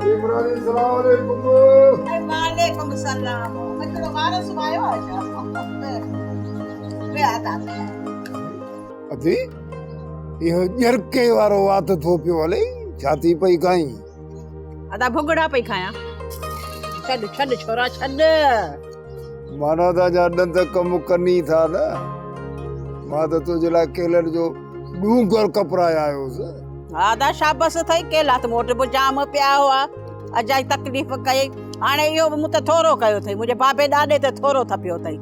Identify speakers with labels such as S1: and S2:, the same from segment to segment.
S1: ماسي مرادي سلام عليڪم.
S2: وعليڪم سلام. اچڙو وارث به آيو آهي ڇا؟ ويا دادا.
S1: ادي اهو ڄرڪي وارو وات ٿو پيو هلي ڇا ٿي پئي کائين؟
S2: ادا ڀڳڙا پئي کايان. ڇڏ ڇڏ ڇورا ڇڏ.
S1: معنيٰ ته اڃا ڏند ڪم ڪن ئي ٿا نه. مان ته تنهنجي لاء ڪيلن جو ڏونگر ڪپرائي آيو هوس.
S2: ها ادا شابس اٿئي، ڪيلا ته مون وٽ به جام پيا هئا، اجائي تڪليف ڪيئي. هاڻي اهو به مون تي ٿورو ڪيو اٿئي، منهنجي بابي ڏاڏي تي ٿورو ٿپيو اٿئي.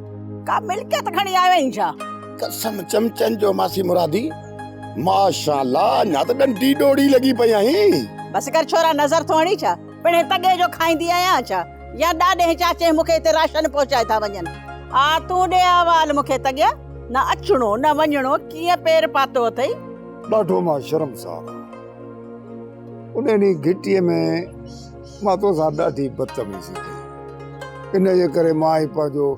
S2: ڪا ملڪيت کڻي آيو آهين ڇا؟
S3: قسم چمچن جو ماسي مرادي، ماشاءالله اڃا ته ڏنڊي ڏوڙي لڳي پئي آهين.
S2: بس ڪر ڇورا نظر ٿو هڻين ڇا؟ پڻهين تڳي جو کائيندي آهيان ڇا؟ يا ڏاڏي ۽ چاچي مون کي هتي راشن پهچائي ٿا وڃن. آ تون ڏي احوال مون کي تڳيا، نه اچڻو نه وڃڻو، ڪيئن پير پاتو اٿئي؟
S1: ڏاڍو مان شرمسار آهيان. ان ڏينهن گهٽيء ۾ مان توسان ڏاڍي بدتميزي ڪئي. ان جي ڪري مان هي پنهنجو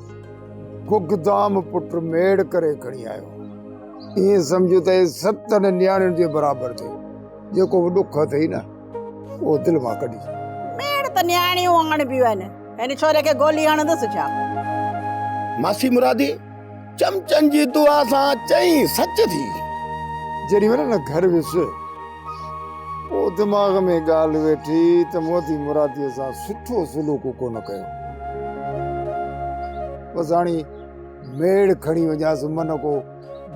S1: گگدام پٽ ميڙ ڪري کڻي آيو آهيان. ائين سمجهه ته هي ستن نياڻين جي برابر ٿئي. جيڪو به ڏک اٿئي نه، اهو دل مان ڪڍي ڇڏ.
S2: ميڙ ته نياڻيون آڻبيون آهن. هن ڇوري کي گولي هڻندس ڇا؟
S3: ماسي مرادي، چمچن جي دعا سان چئين سچ ٿي.
S1: جيڏي مهل نه گهر ويس، پوء دماغ ۾ ڳالهه ويٺي ته مون ادي مراديء سان سٺو سلوڪ ڪونه ڪيو. بس هاڻي ميڙ کڻي وڃانس، من ڪو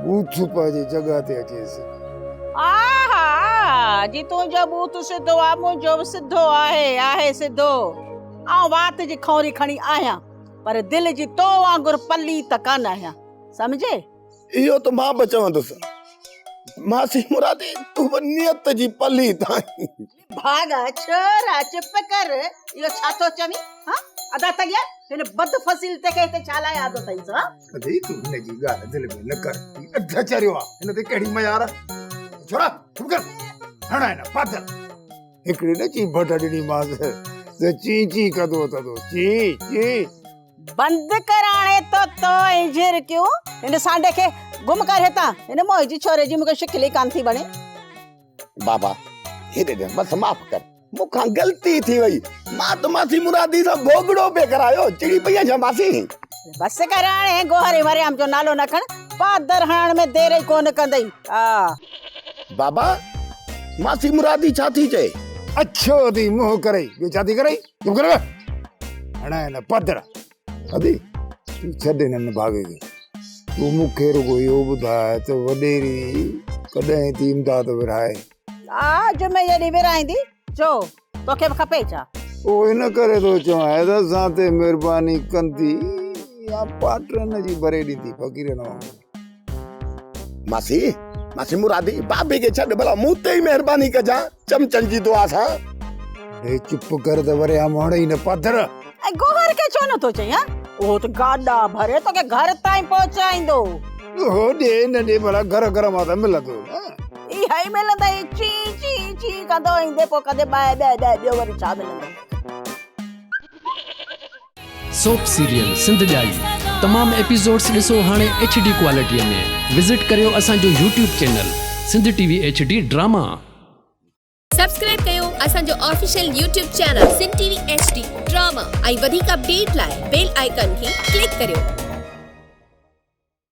S1: ٻوٿ پنهنجي جڳهه تي اچيس.
S2: آها، جي تنهنجو ٻوٿ سڌو آ، منهنجو به سڌو آهي، آهي سڌو. آئون وات جي کئونري کڻي آهيان، پر دل جي تو وانگر پليت ڪانه آهيان. سمجهي؟
S3: اهو ته مان به چوندس. ماسي مرادي، تون به نيت جي پليت آهين.
S2: ڀاڳا ڇورا چپ ڪر اهو ڇا ٿو چوين ها ادا تڳيا هن بد فصيلت کي هتي ڇا لاء آندو اٿئيس ها.
S1: ادي تون هن جي ڳالهه دل ۾ نه ڪر هي اڌ چريو آ هن تي ڪهڙي ميار ڇورا چپ ڪر هڻ هن پادر هڪڙي نه چي ڀٽ ڏني مانس ته چي چي ڪندو اٿندو چي چي.
S2: بند ڪر هاڻي تو تو ۽ جهرڪيون هن سانڊي کي گم ڪر هتان هن موهي جي ڇوري جي مونکي شڪل ئي ڪانه ٿي بڻي.
S3: بابا هيڏي ڏي بس معاف ڪر مون کان غلطي ٿي وئي مان ته ماسي مرادي سان ڀوڳڙو پئي ڪرايو چڙي پئي آهين ڇا ماسي؟
S2: بس ڪر هاڻي گوهر ۽ وريام جو نالو نه کڻ پادر هڻڻ ۾ دير ئي ڪونه ڪندئي ها.
S3: بابا ماسي مرادي ڇا ٿي چئي؟
S1: اڇو ٿي منهن ڪرئي ٻيو ڇا ٿي ڪرئي چپ ڪري ويهه هڻانء نه پادر. ادي، تون ڇڏ هن نڀاڳي کي. تون مون کي رڳو اهو ٻڌاء ته وڏيري ڪڏهن ٿي امداد ورهائي؟
S2: آء جمعي جي ڏينهن ورهائيندي. ڇو، توکي به کپي ڇا؟
S1: اهو ان ڪري ٿو چوانء ته اسان تي مهرباني ڪندي يا پاٽرن جي ڀري ڏيندي فقيرن وانگر.
S3: ماسي، ماسي مرادي، بابي کي ڇڏ ڀلا مون تي ئي مهرباني ڪجان، چمچن جي دعا سان.
S1: ڙي چپ ڪر ته وريام هڻئي نه پاڌر.
S2: ۽ گوهر کي ڇو نٿو چئين ها؟ اهو ته گاڏا ڀري توکي گهر تائين پهچائيندو.
S1: اهو ڏي نه ڏي ڀلا گهر گهر مان ته ملندو نه.
S2: اها ئي ملندئي، چين چين چين ڪندو ايندي پوء ڪندي ٻه ٻه ٻه ٻيو وري ڇا ملندئي.
S4: سوپ سيريل سنڌ ڄائي تمام ايپيسوڊس ڏسو هاڻي ايڇ ڊي ڪوالٽي ۾ وزٽ ڪريو اسان جو YouTube channel Sindh T V H D drama.
S5: Subscribe ڪيو اسان جو official YouTube channel Sindh T V H D drama ۽ وڌيڪ اپڊيٽ لاء بيل آئيڪان کي ڪلڪ ڪريو.